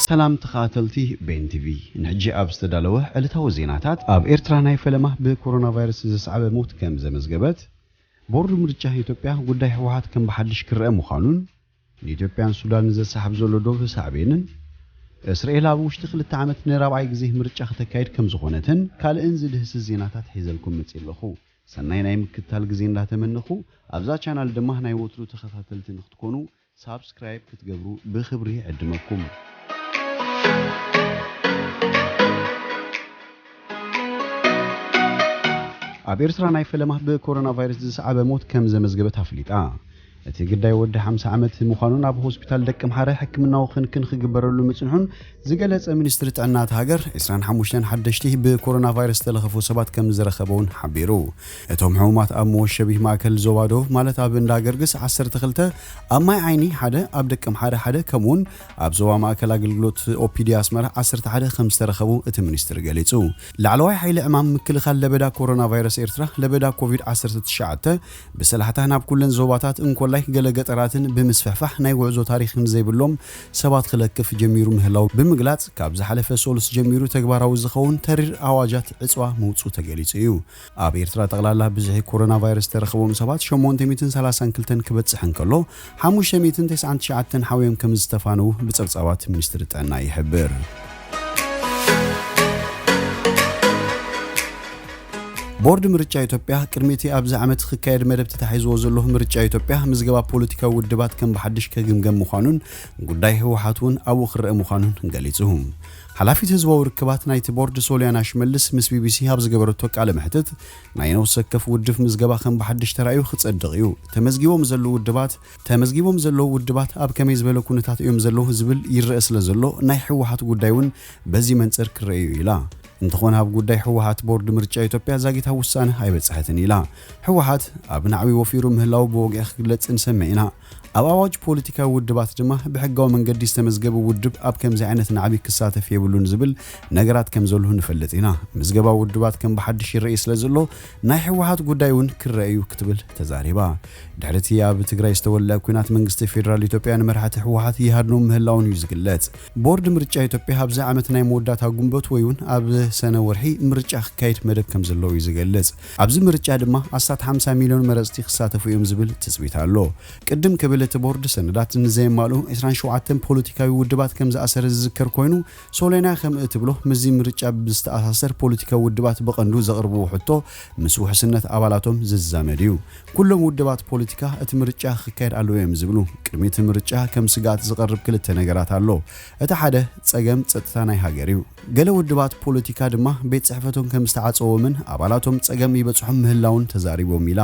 ሰላም ተኸታተልቲ ቤን ቲቪ፣ ንሕጂ ኣብ ዝተዳለወ ዕለታዊ ዜናታት፣ ኣብ ኤርትራ ናይ ፈለማ ብኮሮና ቫይረስ ዘስዓበ ሞት ከም ዘመዝገበት፣ ቦርድ ምርጫ ኢትዮጵያ ጉዳይ ህወሓት ከም ብሓድሽ ክረአ ምዃኑን፣ ንኢትዮጵያን ሱዳንን ዘሰሓብ ዘሎ ዶብ ሳዕቤንን፣ እስራኤል ኣብ ውሽጢ ክልተ ዓመት ንራብዓይ ግዜ ምርጫ ክተካይድ ከም ዝኾነትን ካልእን ዝድህስስ ዜናታት ሒዘልኩም መጺእ ኣለኹ። ሰናይ ናይ ምክትታል ግዜ እንዳተመነኹ፣ ኣብዛ ቻናል ድማ ናይ ወትሩ ተኸታተልቲ ንክትኮኑ ሳብስክራይብ ክትገብሩ ብኽብሪ ይዕድመኩም። ኣብ ኤርትራ ናይ ፈለማ ብኮሮና ቫይረስ ዝሰዓበ ሞት ከም ዘመዝገበት ኣፍሊጣ። እቲ ግዳይ ወዲ ሓምሳ ዓመት ምዃኑን ኣብ ሆስፒታል ደቀምሓረ ሕክምናዊ ክንክን ክግበረሉ ምጽንሑን ዝገለጸ ሚኒስትሪ ጥዕና እታ ሃገር፣ ዕስራን ሓሙሽተን ሓደሽቲ ብኮሮና ቫይረስ ዝተለኸፉ ሰባት ከም ዝረኸበ እውን ሓቢሩ። እቶም ሕሙማት ኣብ መወሸቢ ማእከል ዞባ ደቡብ፣ ማለት ኣብ እንዳ ገርግስ ዓሰርተ ክልተ፣ ኣብ ማይ ዓይኒ ሓደ፣ ኣብ ደቀምሓረ ሓደ፣ ከምኡውን ኣብ ዞባ ማእከል ኣገልግሎት ኦፒዲ ኣስመራ ዓሰርተ ሓደ ከም ዝተረኸቡ እቲ ሚኒስትሪ ገሊጹ። ላዕለዋይ ሓይሊ ዕማም ምክልኻል ለበዳ ኮሮና ቫይረስ ኤርትራ፣ ለበዳ ኮቪድ ዓሰርተ ትሽዓተ፣ ብሰላሕታ ናብ ኩለን ዞባታት እንኮላይ ገለ ገጠራትን ብምስፍሕፋሕ ናይ ጉዕዞ ታሪኽን ዘይብሎም ሰባት ክለክፍ ጀሚሩ ምህላው ብምግላጽ፣ ካብ ዝሓለፈ ሶሉስ ጀሚሩ ተግባራዊ ዝኸውን ተሪር ኣዋጃት ዕጽዋ ምውጹ ተገሊጹ እዩ። ኣብ ኤርትራ ጠቕላላ ብዝሒ ኮሮና ቫይረስ ዝተረኸቦም ሰባት ሸሞንተ ሚእትን ሰላሳን ክልተን ክበጽሕ እንከሎ፣ ሓሙሽተ ሚእትን ተስዓን ትሽዓተን ሓውዮም ከም ዝተፋነዉ ብጸብጻባት ሚኒስትሪ ጥዕና ይሕብር። ቦርድ ምርጫ ኢትዮጵያ፣ ቅድሚ እቲ ኣብዚ ዓመት ክካየድ መደብ ተታሒዝዎ ዘሎ ምርጫ ኢትዮጵያ፣ ምዝገባ ፖለቲካዊ ውድባት ከም ብሓድሽ ከግምገም ምዃኑን ጉዳይ ህወሓት እውን ኣብኡ ክረአ ምዃኑን ገሊጹ። ሓላፊት ህዝባዊ ርክባት ናይቲ ቦርድ ሶልያና ሽመልስ ምስ ቢቢሲ ኣብ ዝገበረቶ ቃለ መሕትት፣ ናይ ነፍሲ ወከፍ ውድብ ምዝገባ ከም ብሓድሽ ተራእዩ ክጸድቕ እዩ። ተመዝጊቦም ዘለዉ ውድባት፣ ተመዝጊቦም ዘለዉ ውድባት ኣብ ከመይ ዝበለ ኩነታት እዮም ዘለዉ ዝብል ይረአ ስለ ዘሎ፣ ናይ ህወሓት ጉዳይ እውን በዚ መንጽር ክረአ እዩ ኢላ። እንተኾነ ኣብ ጉዳይ ህወሓት ቦርድ ምርጫ ኢትዮጵያ ዛጊታ ውሳነ ኣይበጽሐትን ኢላ። ህወሓት ኣብ ናዕቢ ወፊሩ ምህላው ብወግዒ ክግለጽ ንሰምዕ ኢና። ኣብ ኣዋጅ ፖለቲካዊ ውድባት ድማ ብሕጋዊ መንገዲ ዝተመዝገበ ውድብ ኣብ ከምዚ ዓይነት ናዕቢ ክሳተፍ የብሉን ዝብል ነገራት ከም ዘሎ ንፈልጥ ኢና። ምዝገባ ውድባት ከም ብሓድሽ ይረኣይ ስለ ዘሎ ናይ ህወሓት ጉዳይ እውን ክረአ እዩ ክትብል ተዛሪባ። ድሕሪ እቲ ኣብ ትግራይ ዝተወልዐ ኲናት መንግስቲ ፌደራል ኢትዮጵያ ንመራሕቲ ህወሓት ይሃድኖም ምህላውን እዩ ዝግለጽ። ቦርድ ምርጫ ኢትዮጵያ ኣብዚ ዓመት ናይ መወዳእታ ጉንበት ወይ እውን ኣብ ሰነ ወርሒ ምርጫ ክካየድ መደብ ከም ዘለዎ እዩ ዝገልጽ። ኣብዚ ምርጫ ድማ ኣስታት ሓምሳ ሚልዮን መረጽቲ ክሳተፉ እዮም ዝብል ትጽቢት ኣሎ። ቅድም ክብል እቲ ቦርድ ሰነዳት ንዘየማልኡ ዕስራን ሸውዓተን ፖለቲካዊ ውድባት ከም ዝኣሰረ ዝዝከር ኮይኑ፣ ሶሎንያ ከም እትብሎ ምስዚ ምርጫ ብዝተኣሳሰር ፖለቲካዊ ውድባት ብቐንዱ ዘቕርብዎ ሕቶ ምስ ውሕስነት ኣባላቶም ዝዛመድ እዩ። ኩሎም ውድባት ፖለቲካ እቲ ምርጫ ክካየድ ኣለዎ እዮም ዝብሉ። ቅድሚ እቲ ምርጫ ከም ስግኣት ዝቐርብ ክልተ ነገራት ኣሎ። እቲ ሓደ ጸገም ጸጥታ ናይ ሃገር እዩ። ገለ ውድባት ፖለቲካ ድማ ቤት ጽሕፈቶም ከም ዝተዓጸዎምን ኣባላቶም ጸገም ይበጽሖም ምህላውን ተዛሪቦም ኢላ።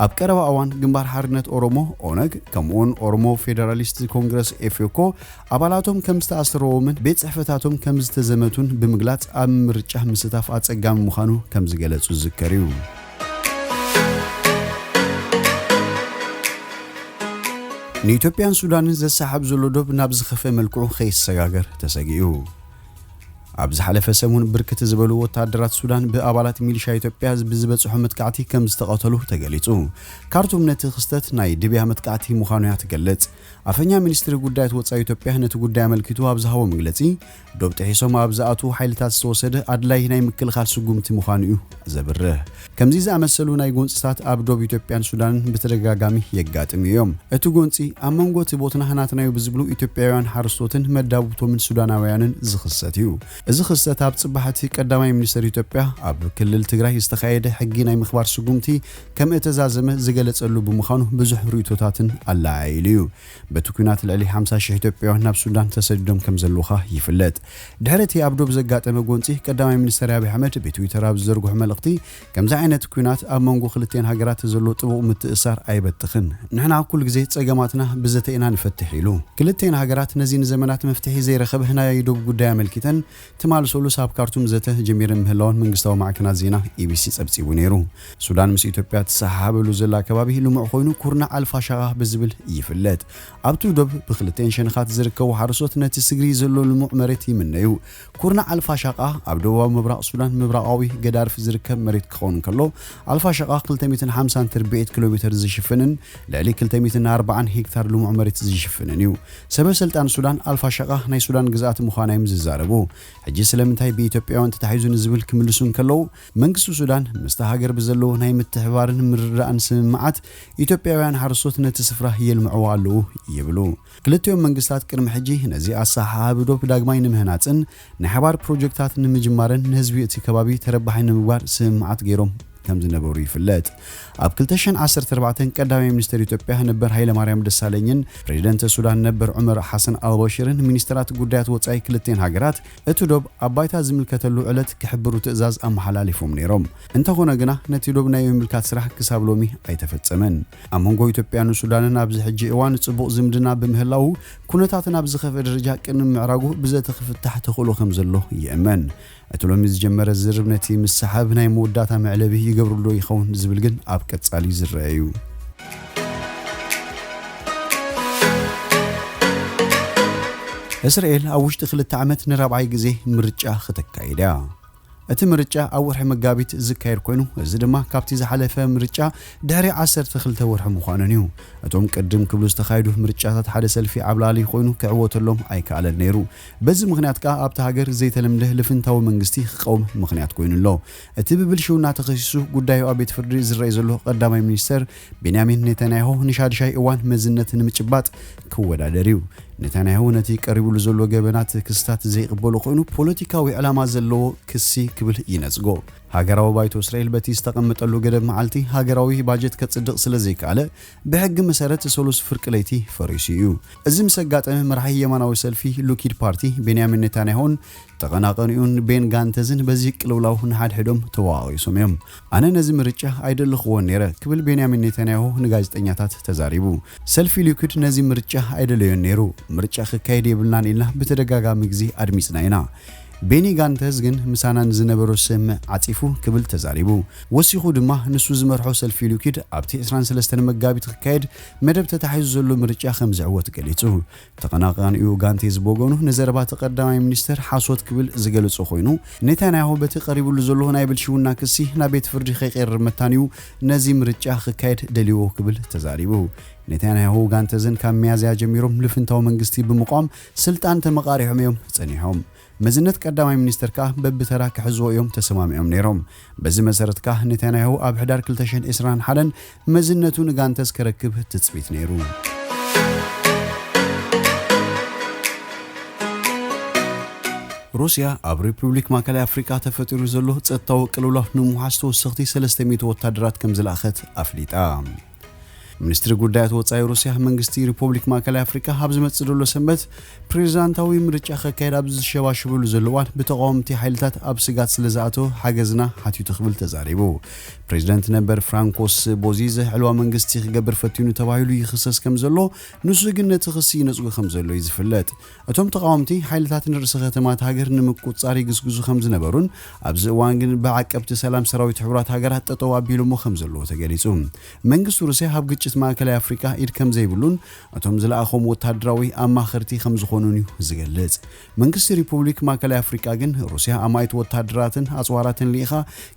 ኣብ ቀረባ እዋን ግንባር ሓርነት ኦሮሞ፣ ኦነግ፣ ከምኡውን ኦሮሞ ፌደራሊስት ኮንግረስ፣ ኤፍኮ፣ ኣባላቶም ከም ዝተኣስረዎምን ቤት ጽሕፈታቶም ከም ዝተዘመቱን ብምግላጽ ኣብ ምርጫ ምስታፍ ኣጸጋሚ ምዃኑ ከም ዝገለጹ ዝዝከር እዩ። ንኢትዮጵያን ሱዳንን ዘሰሓብ ዘሎ ዶብ ናብ ዝኸፍአ መልክዑ ከይሰጋገር ተሰጊኡ። ኣብ ዝሓለፈ ሰሙን ብርክት ዝበሉ ወታደራት ሱዳን ብኣባላት ሚሊሻ ኢትዮጵያ ብዝበጽሖ መጥቃዕቲ ከም ዝተቐተሉ ተገሊጹ። ካርቱም ነቲ ክስተት ናይ ድብያ መጥቃዕቲ ምዃኑ እያ ትገልጽ። ኣፈኛ ሚኒስትሪ ጉዳያት ወጻኢ ኢትዮጵያ ነቲ ጉዳይ ኣመልኪቱ ኣብ ዝሃቦ መግለጺ፣ ዶብ ጥሒሶም ኣብ ዝኣትዉ ሓይልታት ዝተወሰደ ኣድላይ ናይ ምክልኻል ስጉምቲ ምዃኑ እዩ ዘብርህ። ከምዚ ዝኣመሰሉ ናይ ጎንጽታት ኣብ ዶብ ኢትዮጵያን ሱዳንን ብተደጋጋሚ የጋጥሙ እዮም። እቲ ጎንጺ ኣብ መንጎ እቲ ቦትና ናትና እዩ ብዝብሉ ኢትዮጵያውያን ሓረስቶትን መዳውብቶምን ሱዳናውያንን ዝኽሰት እዩ። እዚ ክስተት ኣብ ጽባሕ እቲ ቀዳማይ ሚኒስትር ኢትዮጵያ ኣብ ክልል ትግራይ ዝተኻየደ ሕጊ ናይ ምኽባር ስጉምቲ ከም እተዛዘመ ዝገለጸሉ ብምዃኑ ብዙሕ ርእይቶታትን ኣለዓዒሉ እዩ። በቲ ኲናት ልዕሊ ሓምሳ ሽሕ ኢትዮጵያውያን ናብ ሱዳን ተሰዲዶም ከም ዘለዉ ኸኣ ይፍለጥ። ድሕሪ እቲ ኣብ ዶብ ዘጋጠመ ጎንጺ፣ ቀዳማይ ሚኒስትር ኣብይ ኣሕመድ ብትዊተር ኣብ ዝዘርግሖ መልእኽቲ፣ ከምዚ ዓይነት ኲናት ኣብ መንጎ ክልቲኤን ሃገራት ዘሎ ጥቡቕ ምትእስሳር ኣይበትኽን። ንሕና ኩሉ ግዜ ጸገማትና ብዘተ ኢና ንፈትሕ ኢሉ። ክልቲኤን ሃገራት ነዚ ንዘመናት መፍትሒ ዘይረኸበ ናይ ዶብ ጉዳይ ኣመልኪተን ትማል ሰሉስ ኣብ ካርቱም ዘተ ጀሚረን ምህላወን መንግስታዊ ማዕከናት ዜና ኢቢሲ ጸብጺቡ ነይሩ። ሱዳን ምስ ኢትዮጵያ ትሰሓሓበሉ ዘላ ከባቢ ልሙዕ ኮይኑ ኩርናዕ ኣልፋሻቃ ብዝብል ይፍለጥ። ኣብቲ ዶብ ብክልቴን ሸነኻት ዝርከቡ ሓረሶት ነቲ ስግሪ ዘሎ ልሙዕ መሬት ይምነዩ። ኩርናዕ ኣልፋሻቃ ኣብ ደቡባዊ ምብራቕ ሱዳን ምብራቓዊ ገዳርፍ ዝርከብ መሬት ክኸውን ከሎ፣ ኣልፋሻቃ ክልተ ሚእትን ሓምሳን ትርብዒት ኪሎ ሜተር ዝሽፍንን ልዕሊ ክልተ ሚእትን ኣርባዓን ሄክታር ልሙዕ መሬት ዝሽፍንን እዩ። ሰበ ስልጣን ሱዳን ኣልፋሻቃ ናይ ሱዳን ግዝኣት ምዃና እዮም ዝዛረቡ። ሕጂ ስለምንታይ ብኢትዮጵያውያን ተታሒዙ ንዝብል ክምልሱ እንከለዉ፣ መንግስቲ ሱዳን ምስታ ሃገር ብዘለዎ ናይ ምትሕባርን ምርድዳእን ስምምዓት ኢትዮጵያውያን ሓረስቶት ነቲ ስፍራ የልምዕዎ ኣለዉ ይብሉ። ክልቲኦም መንግስታት ቅድሚ ሕጂ ነዚ ኣሰሓሓቢ ዶብ ዳግማይ ንምህናጽን ናይ ሓባር ፕሮጀክታት ንምጅማርን ንህዝቢ እቲ ከባቢ ተረባሒ ንምግባር ስምምዓት ገይሮም ከም ዝነበሩ ይፍለጥ። ኣብ ክልተ ሽሕን ዓሰርተ ኣርባዕተን ቀዳማይ ሚኒስተር ኢትዮጵያ ነበር ሃይለማርያም ደሳለኝን ፕሬዚደንት ሱዳን ነበር ዑመር ሓሰን ኣልበሽርን ሚኒስተራት ጉዳያት ወጻኢ ክልቲኤን ሃገራት እቲ ዶብ ኣብ ባይታ ዝምልከተሉ ዕለት ክሕብሩ ትእዛዝ ኣመሓላሊፎም ነይሮም። እንተኾነ ግና ነቲ ዶብ ናይ ምምልካት ስራሕ ክሳብ ሎሚ ኣይተፈጸመን። ኣብ መንጎ ኢትዮጵያን ሱዳንን ኣብዚ ሕጂ እዋን ጽቡቕ ዝምድና ብምህላዉ ኩነታት ናብ ዝኸፍአ ደረጃ ቅድሚ ምዕራጉ ብዘተ ክፍታሕ ተኽእሎ ከም ዘሎ ይእመን። እቲ ሎሚ ዝጀመረ ዝርርብ ነቲ ምስሓብ ናይ መወዳእታ መዕለቢ ይገብርሉ ይኸውን ዝብል ግን ኣብ ቀጻሊ ዝረአ እዩ። እስራኤል ኣብ ውሽጢ ክልተ ዓመት ንራብዓይ ግዜ ምርጫ ክተካይድ እያ። እቲ ምርጫ ኣብ ወርሒ መጋቢት ዝካየድ ኮይኑ፣ እዚ ድማ ካብቲ ዝሓለፈ ምርጫ ድሕሪ ዓሰርተ ክልተ ወርሒ ምዃኑን እዩ። እቶም ቅድም ክብሉ ዝተኻየዱ ምርጫታት ሓደ ሰልፊ ዓብላሊ ኮይኑ ክዕወተሎም ኣይከኣለን ነይሩ። በዚ ምኽንያት ከኣ ኣብቲ ሃገር ዘይተለምደ ልፍንታዊ መንግስቲ ክቐውም ምኽንያት ኮይኑ ኣሎ። እቲ ብብልሽውና ተኸሲሱ ጉዳዩ ኣብ ቤት ፍርዲ ዝረኣይ ዘሎ ቀዳማይ ሚኒስተር ቤንያሚን ኔታንያሁ ንሻድሻይ እዋን መዝነት ንምጭባጥ ክወዳደር እዩ። ኔታንያሁ ነቲ ቀሪቡሉ ዘሎ ገበናት ክስታት ዘይቕበሎ ኮይኑ ፖለቲካዊ ዕላማ ዘለዎ ክሲ ክብል ይነጽጎ። ሃገራዊ ባይቶ እስራኤል በቲ ዝተቐመጠሉ ገደብ መዓልቲ ሃገራዊ ባጀት ከጽድቕ ስለ ዘይከኣለ ብሕጊ መሰረት ሰሉስ ፍርቂ ለይቲ ፈሪሱ እዩ። እዚ ምስ ኣጋጠመ መራሒ የማናዊ ሰልፊ ሉኪድ ፓርቲ ቤንያሚን ኔታንያሁን ተቐናቐኒኡን ቤን ጋንተዝን በዚ ቅልውላው ንሓድሕዶም ተወቓቒሶም እዮም። ኣነ ነዚ ምርጫ ኣይደለኽዎን ነይረ ክብል ቤንያሚን ኔታንያሁ ንጋዜጠኛታት ተዛሪቡ። ሰልፊ ሊኩድ ነዚ ምርጫ ኣይደለዮን ነይሩ። ምርጫ ክካየድ የብልናን ኢልና ብተደጋጋሚ ግዜ ኣድሚጽና ኢና። ቤኒ ጋንተዝ ግን ምሳና ንዝነበሮ ስምምዕ ዓጺፉ ክብል ተዛሪቡ። ወሲኹ ድማ ንሱ ዝመርሖ ሰልፊ ሊኩድ ኣብቲ ዕስራን ሰለስተን መጋቢት ክካየድ መደብ ተታሒዙ ዘሎ ምርጫ ከም ዝዕወት ገሊጹ። ተቐናቃኒኡ ጋንቴዝ ብወገኑ ንዘረባ እቲ ቀዳማይ ሚኒስተር ሓሶት ክብል ዝገልጾ ኮይኑ፣ ኔታንያሁ በቲ ቀሪቡሉ ዘሎ ናይ ብልሽውና ክሲ ናብ ቤት ፍርዲ ከይቀርብ መታን እዩ ነዚ ምርጫ ክካየድ ደልይዎ ክብል ተዛሪቡ። ኔታንያሁ ጋንተዝን ካብ ሚያዝያ ጀሚሮም ልፍንታዊ መንግስቲ ብምቋም ስልጣን ተመቓሪሖም እዮም ጸኒሖም። መዝነት ቀዳማይ ሚኒስተር ከኣ በብተራ ክሕዝዎ እዮም ተሰማሚዖም ነይሮም። በዚ መሰረት ከኣ ኔታንያሁ ኣብ ሕዳር ክልተ ሽሕን ዕስራን ሓደን መዝነቱ ንጋንተዝ ከረክብ ትጽቢት ነይሩ። ሩስያ ኣብ ሪፑብሊክ ማእከላይ ኣፍሪቃ ተፈጢሩ ዘሎ ጸጥታዊ ቅልውላው ንምውሓስ ተወሰኽቲ ሰለስተ ሚእቲ ወታደራት ከም ዝለኣኸት ኣፍሊጣ። ሚኒስትሪ ጉዳያት ወጻኢ ሩስያ መንግስቲ ሪፑብሊክ ማእከላይ ኣፍሪቃ ኣብ ዝመጽእ ዘሎ ሰንበት ፕሬዚዳንታዊ ምርጫ ከካየድ ኣብ ዝሸባሸበሉ ዘሎ እዋን ብተቃወምቲ ሓይልታት ኣብ ስጋት ስለ ዝኣተወ ሓገዝና ሓቲቱ ክብል ተዛሪቡ። ፕሬዚደንት ነበር ፍራንኮስ ቦዚዘ ዕልዋ መንግስቲ ክገብር ፈቲኑ ተባሂሉ ይኽሰስ ከም ዘሎ፣ ንሱ ግን ነቲ ክሲ ይነጽጎ ከም ዘሎ እዩ ዝፍለጥ። እቶም ተቃወምቲ ሓይልታት ንርእሰ ከተማ እታ ሃገር ንምቁጽጻር ይግስግሱ ከም ዝነበሩን ኣብዚ እዋን ግን ብዓቀብቲ ሰላም ሰራዊት ሕቡራት ሃገራት ጠጠው ኣቢሎሞ ከም ዘለዎ ተገሊጹ። መንግስቲ ሩስያ ኣብ ግጭት ማእከላይ ኣፍሪቃ ኢድ ከም ዘይብሉን እቶም ዝለኣኾም ወታደራዊ ኣማኸርቲ ከም ዝኾኑን እዩ ዝገልጽ። መንግስቲ ሪፑብሊክ ማእከላይ ኣፍሪቃ ግን ሩስያ ኣማኢት ወታደራትን ኣጽዋራትን ልኢኻ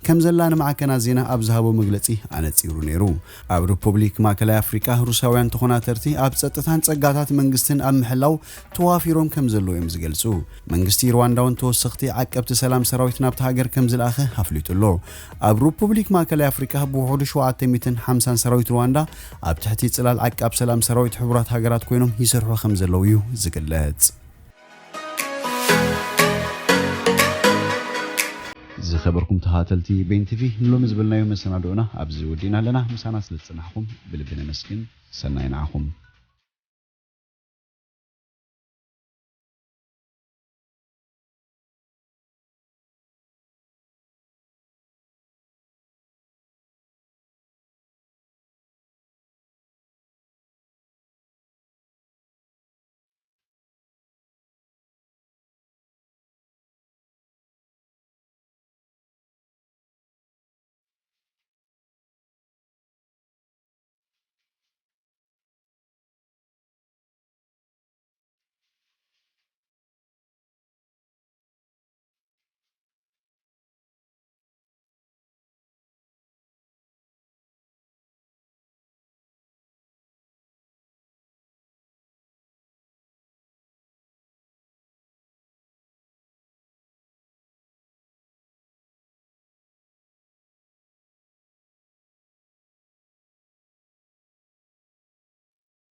ከም ዘላ ንማዕከናት ዜና ኣብ ዝሃቦ መግለጺ ኣነጺሩ ነይሩ። ኣብ ሪፑብሊክ ማእከላይ ኣፍሪቃ ሩስያውያን ተኾናተርቲ ኣብ ጸጥታን ጸጋታት መንግስትን ኣብ ምሕላው ተዋፊሮም ከም ዘለዉ እዮም ዝገልጹ። መንግስቲ ሩዋንዳ እውን ተወሰኽቲ ዓቀብቲ ሰላም ሰራዊት ናብቲ ሃገር ከም ዝለኣኸ ኣፍሊጡ ኣሎ። ኣብ ሪፑብሊክ ማእከላይ ኣፍሪቃ ብውሕዱ ሸውዓተ ሚእትን ሓምሳን ሰራዊት ሩዋንዳ ኣብ ትሕቲ ጽላል ዓቃብ ሰላም ሰራዊት ሕቡራት ሃገራት ኮይኖም ይሰርሑ ከም ዘለዉ እዩ ዝግለጽ። ዝኸበርኩም ተኸታተልቲ ቤን ቲቪ፣ ንሎሚ ዝበልናዮ መሰናድኦና ኣብዚ ወዲእና ኣለና። ምሳና ስለ ዝጸናሕኩም ብልቢ ነመስግን። ሰናይ ንዓኹም።